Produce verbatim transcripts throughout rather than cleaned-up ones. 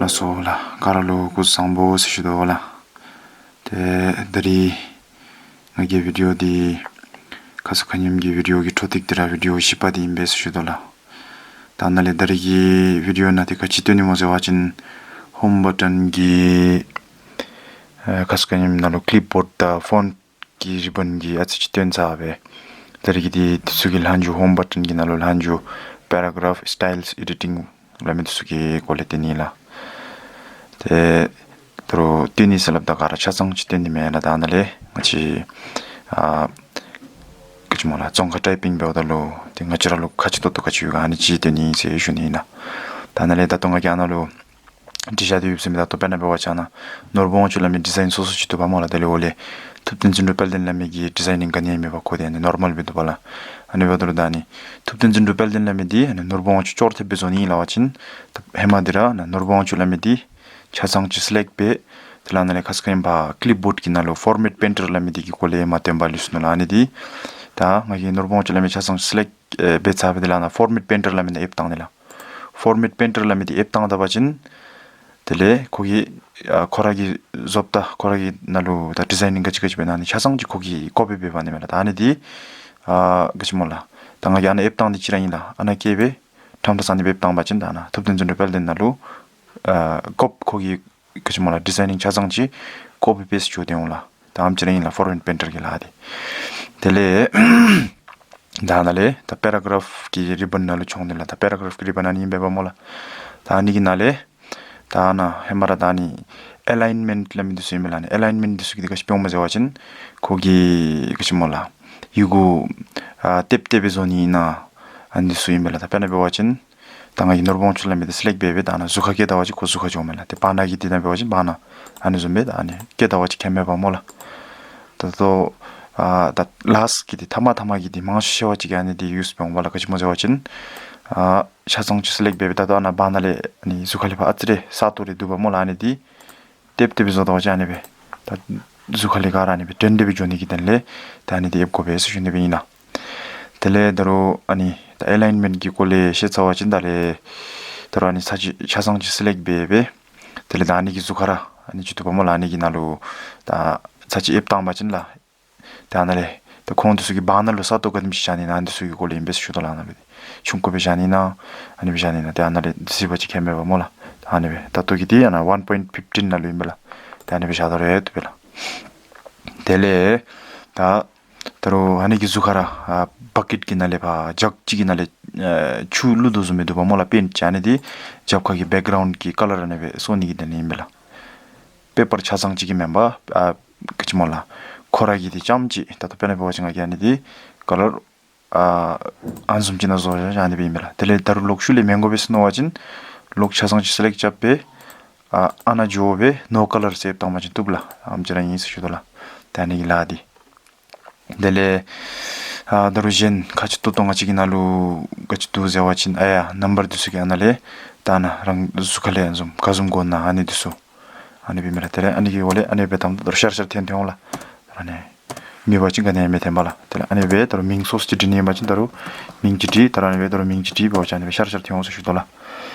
ལགས་སོ་ལགས། ག་ར་ལུ་སྐུ་གཟུགས་བཟང་པོ་ཟེར་ཞུ་དོ་ལགས། ཏེ་ད་རིས་ང་གི་བི་ཌི་ཨོ་འདི་ཁ་ཙ་ཁ་ཉིནམ་གྱི་བི་ཌི་ཨོ་གི་འཕྲོ་ཏིག་འདི་ར་བི་ཌི་ཨོ་བཞི་པ་འདི་ཨིན་པས་ཟེར་ཞུ་དོ་ལགས། ད་ནཱ་ལས་ད་རིས་ཀྱི་བི་ཌི་ཨོ་ནང་འདི་ག་ཅི་སྟོན་ནི་སྨོ་ཟེར་བ་ཅིན་ཧོམ་བ་ཊོན་གྱི་ཨེ་ཁ་ཙ་ཁ་ཉིནམ་ནང་ལུ་ཀི་ལིབ་བོཌ་དང་ཕོནཊ་གི་རི་བཱན་གྱི་ཨ་ཙི་ཅིག་སྟོན་ཚར་བས། ད་རིས་ཀྱི་འདི་འདི་ཚུ་གི་ལྷག་མཇུག་ཧོམ་བ་ཊོན་གྱི་ནང་ལུ་ལྷག་མཇུག་པེ་ར་གཱ་རཕ་སི་ཊའིལ་ཨེ་ཌི་ཊིང་སླབ་མི་འདི་ཚུ་གི་སྐོར་ལས་སྟོན་ནི་ལགས། ཏེ་ད་རུང་སྟོན་ནི་ཟེར་སླབ་ད་ག་ར་ཆ་ཚང་ཅིག་སྟོན་ནི་མེད་ལགས། ད་ནཱ་ལས་ང་བཅས་ཨ་ག་ཅི་སྨོ་ལགས་རྫོང་ཁ་ཊའི་པིང་འབདཝ་ད་ལུ་ཏེ་ང་བཅས་ར་ལུ་ཁག་ཆེ་ཏོག་ཏོ་ག་ཅི་ཡོད་ག་ཨ་ནི་ཅིག་སྟོན་ནི་ཨིན་ཟེར་ཞུ་ནི་ཨིན་ལགས། ད་ནཱ་ལས་ད་ལྟོ་ང་གིས་ཨ་ནཱ་ལུ་འབྲི་བཞག་སྟེ་ཡོདཔ་ཟེར་མི་ད་ལྟོ་དཔེར་ན་འབད་བ་ཅིན་ཨ་ནཱ་ནོར་བུ་དབང་ཕྱུག་སླབ་མི་ཌི་ཛའིན་སོ་སོ་ཅིག་འདུག་པ་སྨོ་ལགས། དེ་ལས་འོག་ལས་ཐུབ་བསྟན་རྫུ་འཕྲུལ་དཔལ་ལྡན་སླབ་མི་གི་ཌི་ཛའིན་ནིང་ག་ནི་ཡང་མེད་པར་ཁོ་འདི་ཨ་ནི་ནོར་མཱལ་སྦེ་འདུག་པ་ལགས། ཨ་ནི་འབདཝ་ད་ལུ་ད་ཨ་ནི་ཐུབ་བསྟན་རྫུ་འཕྲུལ་དཔལ་ལྡན་སླབ་མི་འདི་ཨ་ནི་ནོར་བུ་དབང་ཕྱུག་ཅོག་འཐདཔ་སྦེ་བཟོ་ནི་ཨིན་སླབ་པ་ཅིན་ད་ཧེ་མ་འདི་ར་ཨ་ནི་ནོར་བུ་དབང་ཕྱུག་སླབ་མི་འདི་ཆ་ཚང་ཅིག་སི་ལེཀཊ་འབད། དེ་ལས་ནཱ་ལས་ཁ་ཙ་ཁ་ཉིནམ་ཀི་ལིབ་བོཌ་གི་ནང་ལུ་ཕོར་མེཊ་པེན་ཊར་སླབ་མི་འདི་གི་སྐོར་ལས་མ་སྟོན་པར་ལུས་སོ་ནུག་ལགས། ཨ་ནི་འདི་ད་ང་གིས་ནོར་བུ་དབང་ཕྱུག་སླབ་མི་ཆ་ཚང་སི་ལེཀཊ་ཨེ་འབད་ཚར་བའི་དེ་ལས་ནཱ་ཕོར་མེཊ་པེན་ཊར་སླབ་མི་ནང་ཨེབ་བཏང་ནི་ལགས། ཕོར་མེཊ་པེན་ཊར་སླབ་མི་འདི་ཨེབ་བཏང་ད་པ་ཅིན་དེ་ལས་ཁོ་གིས་ཨ་ཁོ་ར་གིས་བཟོཝ་ད་ཁོ་ར་གི་ནང་ལུ་ད་ཌི་ཛའིན་ནིང་ག་ཅི་ག་ཅི་འབད་ན་ཨ་ནི་ཆ་ཚང་ཅིག་ཁོ་གིས་ཀོ་པི་འབད་འབག་ནི་མས་ལགས། ད་ཨ་ནི་འདི་ཨ་ག་ཅི་སྨོ་ལགས་ད་ང་གིས་ཨ་ནཱ་ཨེབ་བཏང་ནི་ཅིག་ར་ཨིན་ལགས། ཨ་ནཱ་བཀལ་སྦེ་ཁྲམ་ད་ས་ནི་སྦེ་ཨེབ་བཏང་པ་ཅིན་ད་ནཱ་ཐུབ་བསྟན་རྫུ་འཕྲུལ་དཔལ་ལྡན་ནང་ལུ་ཨ་ཀོ་པི་ཁོ་གི་ག་ཅི་སྨོ་ལགས་ཌི་ཛའིན་ནིང་ཆ་ཚང་ཅིག་ཀོ་པི་པེསཊ་འགྱོ་སྟེ་འོང་ལགས། ད་ཨ་ནེམ་ཅིག་ར་ཨིན་ལགས་ཕོར་མེཊ་པེན་ཊར་གྱི་ལཱ་འདི། དེ་ལས་ད་ནཱ་ལས་ད་པེ་ར་གཱ་རཕ་གི་རི་བཱན་ནང་ལུ་མཆོང་ནི་ལགས། ད་པེ་ར་གཱ་རཕ་གི་རི་བཱན་ཨ་ནི་ཨིན་པས་པ་སྨོ་ལགས། ད་ཨ་ནི་གི་ནང་ལས་ད་ནཱ་ཧེ་མ་ར་ད་ཨ་ནི་ཨེ་ལའིན་མེནཊ་སླབ་མི་འདི་ཚུ་ཨིན་པས་ལགས། ཨ་ནི་ཨེ་ལའིན་མེནཊ་འདི་ཚུ་གིས་འདི་ག་ཅི་འབདཝ་སྨོ་ཟེར་བ་ཅིན་ཁོ་གིས་ག་ཅི་སྨོ་ལགས་ཡི་གུ་ཨ་ཏེབ་ཏེ་སྦེ་བཟོ་ནི་ཨིན་ན་ཨ་ནི་འདི་ཚུ་ཨིན་པས་ལགས། ད་དཔེར་ན་འབད་བ་ཅིན་ད་ང་གིས་ནོར་བུ་དབང་ཕྱུག་སླབ་མི་འདི་སི་ལེཀཊ་འབད་སྦེ་ད་ནཱ་གཟུགས་ཁར་བཀལ་ད་པ་ཅིན་ཁོ་གཟུགས་ཁར་འགྱོཝ་མས་ལགས། ཏེ་བར་ན་གི་འདི་ནང་འབད་བ་ཅིན་བར་ན་ཨ་ནི་བཟུམ་སྦེ་ད་ཨ་ནི་བཀལ་ད་པ་ཅིན་ཁྱད་མེད་པ་སྨོ་ལགས། ད་ལྟོ་ཨ་ད་ལཱསཊ་གི་འདི་ཐ་མ་ཐ་མ་གི་འདི་མང་ཤོས་ཤོས་ཅིག་གིས་ཨ་ནི་འདི་ཡུསི་འབད་འོང་པ་ལགས། ག་ཅི་སྨོ་ཟེར་བ་ཅིན་ཨ་ཆ་ཚང་ཅིག་སི་ལེཀཊ་འབད་སྦེ་ད་ལྟོ་ཨ་ནཱ་བར་ན་ལས་ཨ་ནི་གཟུགས་ཁ་ལས་ཕར་ཨ་ཙི་རེ་ས་སྟོང་རེ་འདུག་པ་སྨོ་ལགས། ཨ་ནི་འདི་ཏེབ་ཏེ་སྦེ་བཟོ་ད་པ་ཅིན་ཨ་ནི་སྦེ་ད་གཟུགས་ཁ་ལས་ག་ར་ཨ་ནི་སྦེ་ཏེབ་ཏེ་སྦེ་འགྱོ་ནི་གི་དོན་ལས་ད་ཨ་ནི་འདི་ཨེབ་དགོ་པས་ཟེར་ཞུ་ནི་སྦེ་ཨིན་ལགས། དེ་ལས་ད་རུང་ཨ་ནི་ད་ཨེ་ལའིན་མེནཊ་གི་སྐོར་ལས་བཤད་ཚར་བ་ཅིན་ད་ལས་ད་རུང་ཨ་ནི་ཚར་གཅིག་ཆ་ཚང་ཅིག་སི་ལེཀཊ་འབད་སྦེ་དེ་ལས་ད་ཨ་ནི་གི་གཟུགས་ཁར་ཨ་ནི་ཅིག་འདུག་པ་སྨོ་ལགས། ཨ་ནི་གི་ནང་ལུ་ད་ཚར་གཅིག་ཨེབ་བཏང་པ་ཅིན་ལགས། ད་ཨ་ནཱ་ལས་ད་ཁོང་འདི་ཚུ་གི་བར་ན་ལུ་ས་སྟོང་ག་དེམ་ཅིག་བཞག་ནི་ཨིན་ན་ཨ་ནི་འདི་ཚུ་གི་སྐོར་ལས་ཨིན་པས་ཟེར་ཞུ་དོ་ལགས། ཨ་ནཱ་སྦེ་ཆུང་ཀུ་སྦེ་བཞག་ནི་ཨིན་ན་ཨ་ནི་སྦེ་བཞག་ནི་ཨིན་ན་ཏེ་ཨ་ནཱ་ལས་འདི་གཟིགས་པ་ཅིན་ཁྱད་མེད་པ་སྨོ་ལགས། ད་ཨ་ནི་སྦེ་ད་ལྟོ་གི་འདི་ཨ་ནཱ་ཝཱན་པོའིནཊ་ཕིཕ་ཊིན་ནང་ལུ་ཨིན་པས་ལགས། ཏེ་ཨ་ནི་སྦེ་བཞག་ད་རུང་ཡང་བཏུབ་པས་ལགས། དེ་ལས་ད་ད་རུང་ཨ་ནི་གི་གཟུགས་ཁར་ཨ་བ་ཀེཊ་གི་ནང་ལས་ཕར་ཇག་ཅིག་གི་ནང་ལས་ཨ་ཆུ་བླུག་དོ་བཟུམ་སྦེ་འདུག་པ་སྨོ་ལགས། པེནཊ་ཅིག་ཨ་ནི་འདི་ཇག་ཁ་གི་བེཀ་གརའུནཌ་གི་ཀ་ལར་ཨ་ནི་སྦེ་བཟོ་ནི་གི་དོན་ལས་ཨིན་པས་ལགས། པེ་པར་ཆ་ཚང་ཅིག་གི་མེན་པར་ཨ་ག་ཅི་སྨོ་ལགས་ཁོ་ར་གི་འདི་རྐྱངམ་ཅིག་ད་ལྟོ་དཔེར་ན་འབད་བ་ཅིན་ང་གིས་ཨ་ནི་འདི་ཀ་ལར་ཨ་ཨ་ནི་བཟུམ་ཅིག་ནང་བཟོ་བཞག་བཞག་ནི་སྦེ་ཨིན་པས་ལགས། དེ་ལས་ད་རུང་ལོག་ཤུལ་ལས་མི་དགོ་པས་ཟེར་མནོ་བ་ཅིན་ལོག་ཆ་ཚང་ཅིག་སི་ལེཀཊ་རྐྱབ་སྦེ་ཨ་ཨ་ནཱ་འགྱོ་སྦེ་ནོ་ཀ་ལར་ཟེར་བཏང་པ་ཅིན་བཏུབ་ལགས། ཨ་ནེམ་ཅིག་ར་ཨིན་ཟེར་ཞུ་དོ་ལགས། ད་ཨ་ནི་གི་ལཱ་འདི་དེ་ལས་ཨ་ད་རུང་གཞན་ཁག་ཆེ་ཏོག་ཏོ་ང་བཅས་ཀྱི་ནང་ལུ་ག་ཅི་འདུག་ཟེར་བ་ཅིན་ཨ་ཡ་ནམ་བར་འདི་ཚུ་གི་ཨ་ནཱ་ལས་ད་ནཱ་རང་གཟུགས་ཁ་ལས་ཨ་ནི་བཟུམ་ག་བཟུམ་དགོ་ན་ཨ་ནི་འདི་ཚུ་ཨ་ནི་སྦེ་ཨིན་པས་ལགས། དེ་ལས་ཨ་ནི་གི་འོག་ལས་ཨ་ནི་སྦེ་བཏངམ་ད་ད་རུང་ཤར་ཤར་ཐོན་ཐོན་འོང་ལགས། ཨ་ནི་མེད་པ་ཅིན་ག་ནི་ཡང་མི་ཐོན་པས་ལགས། དེ་ལས་ཨ་ནི་སྦེ་ད་རུང་མིང་སོ་སོ་ཅིག་འབྲི་ནི་ཨིན་པ་ཅིན་ད་རུང་མིང་ཅིག་འབྲི། ད་རུང་ཨ་ནི་སྦེ་ད་རུང་མིང་ཅིག་འབྲི་འབད་བ་ཅིན་ཨ་ནི་སྦེ་ཤར་ཤར་ཐོན་འོང་ཟེར་ཞུ་དོ་ལགས།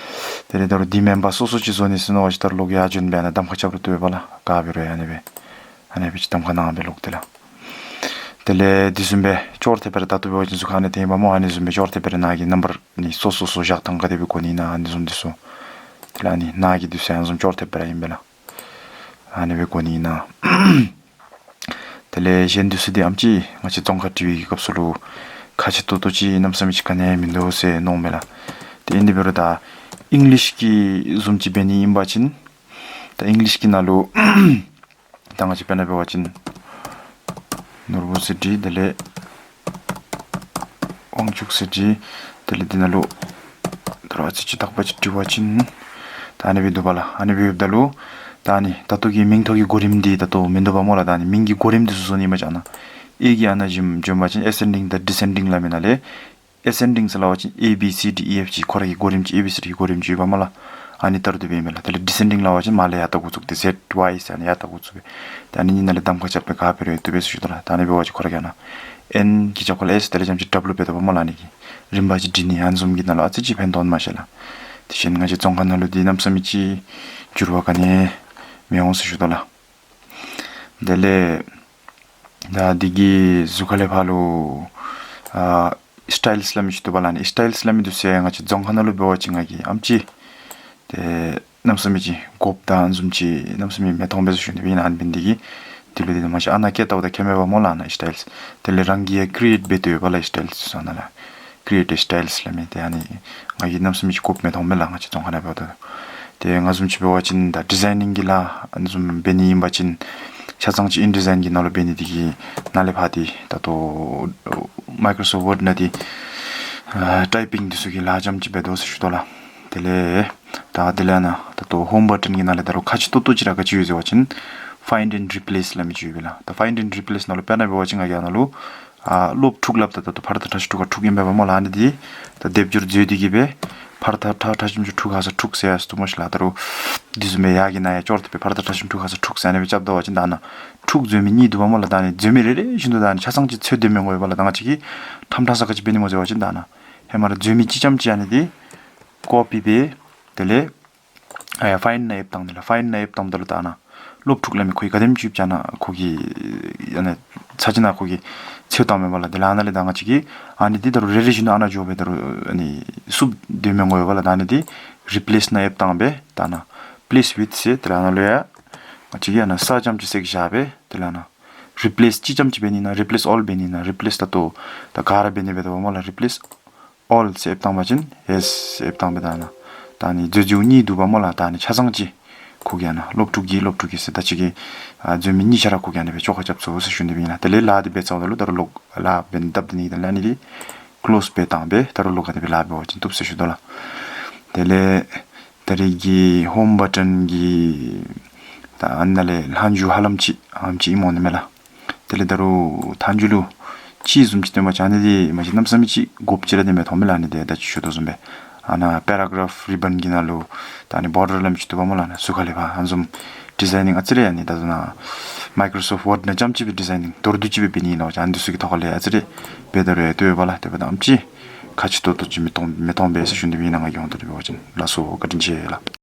དེ་ལས་ད་རུང་འདི་མེན་པར་སོ་སོ་ཅིག་བཟོ་ནི་ཟེར་མནོ་བ་ཅིན་ད་རུང་ལོག་ཡར་བྱོན་སྦེ་ཨ་ནཱ་གདམ་ཁ་རྐྱབ་རུང་བཏུབ་པས་ལགས། ག་འབད་རུང་ཨ་ནི་སྦེ་ཨ་ནི་སྦེ་ཅིག་གདམ་ཁ་གནང་སྦེ་ལོག་སྟེ་ལགས། དེ་ལས་འདི་བཟུམ་སྦེ་ཅོག་འཐདཔ་སྦེ་ར་ད་ལྟོ་འབད་བ་ཅིན་གཟུགས་ཁར་ཨ་ནི་ཐོན་པ་སྨོ། ཨ་ནི་བཟུམ་སྦེ་ཅོག་འཐདཔ་སྦེ་ར་ནཱ་གི་ནམ་བར་ནི་སོ་སོ་སོ་བཞག་ཐངས་ག་དེ་སྦེ་དགོ་ནི་ཨིན་ན་ཨ་ནི་བཟུམ་འདི་ཚུ། དེ་ལས་ཨ་ནི་ནཱ་གི་འདི་ཚུ་ཡང་བཟུམ་ཅོག་འཐདཔ་སྦེ་ར་ཨིན་པས་ལགས། ཨ་ནི་སྦེ་དགོ་ནི་ཨིན་ན། དེ་ལས་གཞན་འདི་ཚུ་འདི་ཨེམ་ཅིག་ང་བཅས་རྫོང་ཁ་འབྲི་བའི་གི་སྐབས་སུ་ལུ་ཁག་ཆེ་ཏོག་ཏོ་ཅིག་གནམ་མེད་ས་མེད་ཅིག་ག་ནི་ཡང་མིན་འདུག་ཟེར་མནོཝ་མས་ལགས། ཏེ་ཨིན་དེ་འབད་རུང་ད་ཨིང་ལིཤ་གི་བཟུམ་ཅིག་འབད་ནི་ཨིན་པ་ཅིན་ད་ཨིང་ལིཤ་གི་ནང་ལུ་ད་ང་བཅས་དཔེར་ན་འབད་བ་ཅིན་ནོར་བུ་ཟེར་འབྲི། དེ་ལས་དབང་ཕྱུག་ཟེར་འབྲི། དེ་ལས་འདི་ནང་ལུ་ད་རུང་ཨ་ཙི་ཅིག་དག་པ་ཅིག་འབྲི་བ་ཅིན་ད་ཨ་ནི་སྦེ་འདུག་པ་ལགས། ཨ་ནི་སྦེ་འབདཝ་ད་ལུ་ད་ཨ་ནི་ད་ལྟོ་གི་མིང་ཐོག་གི་གོ་རིམ་འདི་ད་ལྟོ་མིན་འདུག་པ་སྨོ་ལགས། ད་ཨ་ནི་མིང་གི་གོ་རིམ་འདི་ཚུ་བཟོ་ནི་ཨིན་པ་ཅིན་ཨ་ནཱ་ཨེ་གི་ཨ་ནཱ་བཟུམ་བྱོན་པ་ཅིན་ཨེ་སེན་ཌིང་དང་ཌི་སེན་ཌིང་སླབ་མི་ནང་ལས་ཨེ་སེན་ཌིང་ཟེར་སླབ་པ་ཅིན་ཨེ་བི་སི་ཌི་ཨི་ཨེཕ་ཇི་ཁོ་ར་གི་གོ་རིམ་ཅིག་ཨེ་བི་སི་ཌི་གི་གོ་རིམ་ཅིག་ཡོདཔ་སྨོ་ལགས། ཨ་ནི་ལྟར་དུ་སྦེ་ཨིན་པས་ལགས། དེ་ལས་ཌི་སེན་ཌིང་སླབ་པ་ཅིན་མར་ལས་ཡར་ལྟ་འགོ་བཙུགས་ཏེ་ཟེཌ་ཝའི་ཟེར་ཨ་ནི་ཡར་ལྟ་འགོ་བཙུགས་སྦེ། ད་ཨ་ནི་གཉིས་ནང་ལས་གདམ་ཁ་རྐྱབ་སྦེ་ག་འབད་རུང་བཏུབ་པས་ཟེར་ཞུ་དོ་ལགས། ད་ཨ་ནི་འབད་བ་ཅིན་ཁོ་ར་གི་ཨ་ནཱ་ཨེན་གི་རྒྱབ་ཁ་ལུ་ཨེསི་དེ་ལས་རྐྱངམ་ཅིག་ཌབ་ལུ་འབད་དོ་པ་སྨོ་ལགས། ཨ་ནི་གི་རིམ་པ་ཅིག་འབྲི་ནི་ཨ་ནི་བཟུམ་གྱི་ནང་ལུ་ཨ་ཙི་ཅིག་ཕན་ཐོགས་མ་ཤེས་ལགས། དེ་བཞིན་ང་བཅས་རྫོང་ཁ་ནང་ལུ་འདི་གནམ་མེད་ས་མེད་ཅིག་ འགྱུར་བ་ག་ནི་མི་འོང་ཟེར་ཞུ་དོ་ལགས། དེ་ལས་ད་འདི་གི་གཟུགས་ཁ་ལས་ཕར་ལུ་ཨ་སི་ཊའིལསི་སླབ་མི་ཅིག་འདུག་པ་ལགས། ཨ་ནི་སི་ཊའིལསི་སླབ་མི་འདུག་ཟེར། ང་བཅས་རྫོང་ཁ་ནང་ལུ་འབད་བ་ཅིན་ང་གིས་ཨམ་ཅིག་ཏེ་གནམ་མེད་ས་མེད་ཅིག་དགོཔ་དང་ཨ་ནི་བཟུམ་ཅིག་གནམ་མེད་ས་མེད་མི་མཐོང་པས་ཟེར་ཞུ་ནི་སྦེ་ཨིན། ཨ་ནི་འབད་ནི་འདི་གིས་དེ་ལུ་འདི་མ་གཞི་ཨ་ནཱ་བཀལ་བལྟཝ་ད་མཁྱེན་མས་པ་སྨོ་ལགས། ཨ་ནཱ་སི་ཊའིལསི་དེ་ལས་རང་གིས་ཡང་ཀི་རི་ཨེཊ་འབད་དེ་ཡོད་པ་ལགས། སི་ཊའིལསི་ཚུ་ཨ་ནཱ་ལགས། ཀི་རི་ཨེཊ་སི་ཊའིལསི་སླབ་མི་དེ་ཨ་ནི་ང་གིས་གནམ་མེད་ས་མེད་ཅིག་དགོཔ་མི་མཐོང་པས་ལགས། ང་བཅས་རྫོང་ཁ་ནང་འབདཝ་ད། ཏེ་ང་བཟུམ་ཅིག་འབད་བ་ཅིན་ད་ཌི་ཛའིན་ནིང་གི་ལཱ་ཨ་ནི་བཟུམ་འབད་ནི་ཨིན་པ་ཅིན་ཆ་ཚང་ཅིག་ཨིན་ཌི་ཛའིན་གྱི་ནང་ལུ་འབད་ནི་འདི་གིས་ནཱ་ལས་ཕར་འདི་ད་ལྟོ་མའི་ཀྲོ་སོཕཊ་ཝརཌ་ནང་འདི་ཨ་ཊའི་པིང་འདི་ཚུ་གི་ལཱ་རྐྱངམ་ཅིག་འབད་དོ་ཟེར་ཞུ་དོ་ལགས། དེ་ལས་ད་དེ་ལས་ཨ་ནཱ་ད་ལྟོ་ཧོམ་བ་ཊོན་གྱི་ནང་ལས་ད་རུང་ཁག་ཆེ་ཏོག་ཏོ་ཅིག་ར་ག་ཅི་ཡོད་ཟེར་བ་ཅིན་ཕའིནཌ་ཨེནཌ་རི་པི་ལེསི་སླབ་མི་ཅིག་ཡོད་པས་ལགས། ད་ཕའིནཌ་ཨེནཌ་རི་པི་ལེསི་ནང་ལུ་དཔེར་ན་འབད་བ་ཅིན་ང་གིས་ཨ་ནཱ་ལུ་ཨ་གློག་འཁྲུགས་སླབ་ད་ད་ལྟོ་ཕར་དང་ཁྲ་ཆེམ་འཁྲུག་ཁར་འཁྲུག་ཨིན་པས་པ་སྨོ་ལགས། ཨ་ནི་འདི་ད་སྡེབ་སྦྱོར་འཛོལ་ཏེ་གིས་སྦེ་ཕར་དང་ཁྲ་ཁྲ་ཆེམ་ཆེམ་འཁྲུག་ཁ་ས་འཁྲུག་ཟེར་ཡང་ཟེར་དོ་སྨོ་ཤིག་ལགས། ད་རུང་འདི་བཟུམ་སྦེ་ཡར་གྱི་ནང་ཡང་འགྱོ་སྟེ་སྦེ་ཕར་དང་ཁྲ་ཆེམ་འཁྲུག་ཁ་ས་འཁྲུག་ཟེར་ཨ་ནི་སྦེ་རྐྱབ་ད་པ་ཅིན་ད་ཨ་ནཱ་འཁྲུག་འཛོལ་མི་གཉིས་འདུག་པ་སྨོ་ལགས། ད་ཨ་ནི་འཛོལ་མི་རེ་རེ་བཞིན་དུ་ད་ཨ་ནི་ཆ་ཚང་ཅིག་འཚོལ་སྡོད་མི་འོང་པས་ལགས། ད་ང་བཅས་ཀྱིས་ཐམ་ཕྲ་ས་ག་ཅི་འབད་ནི་སྨོ་ཟེར་བ་ཅིན་ད་ཨ་ནཱ་ཧེ་མ་ར་འཛོལ་མི་ཅིག་རྐྱངམ་ཅིག་ཨ་ནི་འདི་ཀོ་པི་འབད་དེ་ལས་ཨེ་ཕའིནཌ་ནང་ཡེབ་བཏང་ནི་ལགས། ཕའིནཌ་ནང་ཡེབ་བཏངམ་ད་ལུ་ད་ཨ་ནཱ་གློག་འཁྲུགས་སླབ་མི་ཁོ་གིས་ག་དེམ་ཅིག་ཡོདཔ་ཅིག་ཨ་ནཱ་ཁོ་གིས་ཨ་ནཱ་ཚར་གཅིག་ནང་ཁོ་གིས་འཚོལ་བཏངམ་མས་པ་ལགས། དེ་ལས་ཨ་ནཱ་ལས་ད་ང་བཅས་ཀྱིས་ཨ་ནི་འདི་ད་རུང་རེ་རེ་བཞིན་དུ་ཨ་ནཱ་འགྱོ་སྦེ་ད་རུང་ཨ་ནི་བསུབ་སྡོད་མི་འོང་པས་ལགས། ད་ཨ་ནི་འདི་རི་པི་ལེསི་ནང་ཡེབ་བཏང་སྦེ་ད་ཨ་ནཱ་པི་ལིསི་ཝིཐ་ཟེར་དེ་ལས་ཨ་ནཱ་ལུ་ཡང་ང་བཅས་ཀྱིས་ཨ་ནཱ་ས་རྐྱངམ་ཅིག་བསལ་བཞག་སྦེ་དེ་ལས་ཨ་ནཱ་རི་པི་ལེསི་ཅིག་རྐྱངམ་ཅིག་འབད་ནི་ན་རི་པི་ལེསི་ཨོལ་འབད་ནི་ན་རི་པི་ལེསི་ད་ལྟོ་ད་ག་ར་འབད་ནི་འབད་དོ་པ་སྨོ་ལགས། རི་པི་ལེསི་ཨོལ་ཟེར་ཡེབ་བཏང་པ་ཅིན་ཡེསི་ཡེབ་བཏང་སྦེ་ད་ཨ་ནཱ་ད་ཨ་ནི་འཛོལ་འཛོལཝ་གཉིས་འདུག་པ་སྨོ་ལགས། ད་ཨ་ནི་ཆ་ཚང་ཅིག་ཁོ་གིས་ཨ་ནཱ་གློག་འཁྲུགས་ཀྱི་གློག་འཁྲུགས་ཀྱི་ཟེར་ད་ཅི་གི་ཨ་འཛོལ་མི་གཉིས་ཆ་ར་ཁོ་གིས་ཨ་ནི་སྦེ་བཅོ་ཁ་རྐྱབ་ཚུགས་ཟེར་ཞུ་ནི་སྦེ་ཨིན་ལགས། དེ་ལས་ལཱ་འདི་འབད་ཚརཝ་ད་ལུ་ད་རུང་ལོག་ལཱ་འབད་ནི་སྟབས་བདེ་ནི་དང་ལས་ཨ་ནི་འདི་ཀློསི་འབད་བཏང་སྦེ་ད་རུང་ལོག་ག་དེ་སྦེ་ལཱ་འབད་བ་ཅིན་བཏུབ་ཟེར་ཞུ་དོ་ལགས། དེ་ལས་ད་རིས་ཀྱི་ཧོམ་བ་ཊོན་གྱི་ད་ཨ་ནཱ་ལས་ལྷག་མཇུག་ཧ་ལམ་ཅིག་ཨ་ནེམ་ཅིག་ཨིནམ་འོང་ནི་མས་ལགས། དེ་ལས་ད་རུང་མཐའ་མཇུག་ལུ་ཅིག་བཟུམ་ཅིག་སྟོནམ་ཅིག་ཨ་ནི་འདི་མ་གཞི་གནམ་མེད་ས་མེད་ཅིག་དགོཔ་ཅིག་ར་འདི་མི་མཐོངམ་མས་ལགས། ཨ་ནི་འདི་ད་ཅི་ཞུ་དོ་བཟུམ་སྦེ་ཨ་ནཱ་པེ་ར་གྲཱཕ་རི་བཱན་གྱི་ནང་ལུ་ད་ཨ་ནི་བོར་ཌར་སླབ་མི་ཅིག་འདུག་པ་སྨོ་ལགས། ཨ་ནཱ་གཟུགས་ཁ་ལས་ཕར་ཨ་ནི་བཟུམ་ཌི་ཛའིན་ནིང་ཨ་ཙི་རེ་ཨ་ནི་ད་ལྟོ་ནཱ་མའི་ཀྲོ་སོཕཊ་ཝརཌ་ནང་རྐྱངམ་ཅིག་སྦེ་ཌི་ཛའིན་ནིང་མདོར་བསྡུས་ཅིག་སྦེ་འབད་ནི་ཨིན་ལགས། ཨ་ནི་འདི་ཚུ་གི་ཐོག་ཁ་ལས་ཨ་ཙི་རེ་འབད་ད་རུང་ཡང་ལྟོས་པ་ལགས། ལྟོས་པ་ད་ཨ་ནེམ་ཅིག་ཁག་ཆེ་ཏོག་ཏོ་ཅིག་མི་མཐོང་མི་མཐོང་པས་ཟེར་ཞུ་ནི་སྦེ་ཨིན་ན། ང་གི་ཧོང་ཏོ་འབད་བ་ཅིན་ལགས་སོ། བཀའ་དྲིན་ཆེ་ལགས།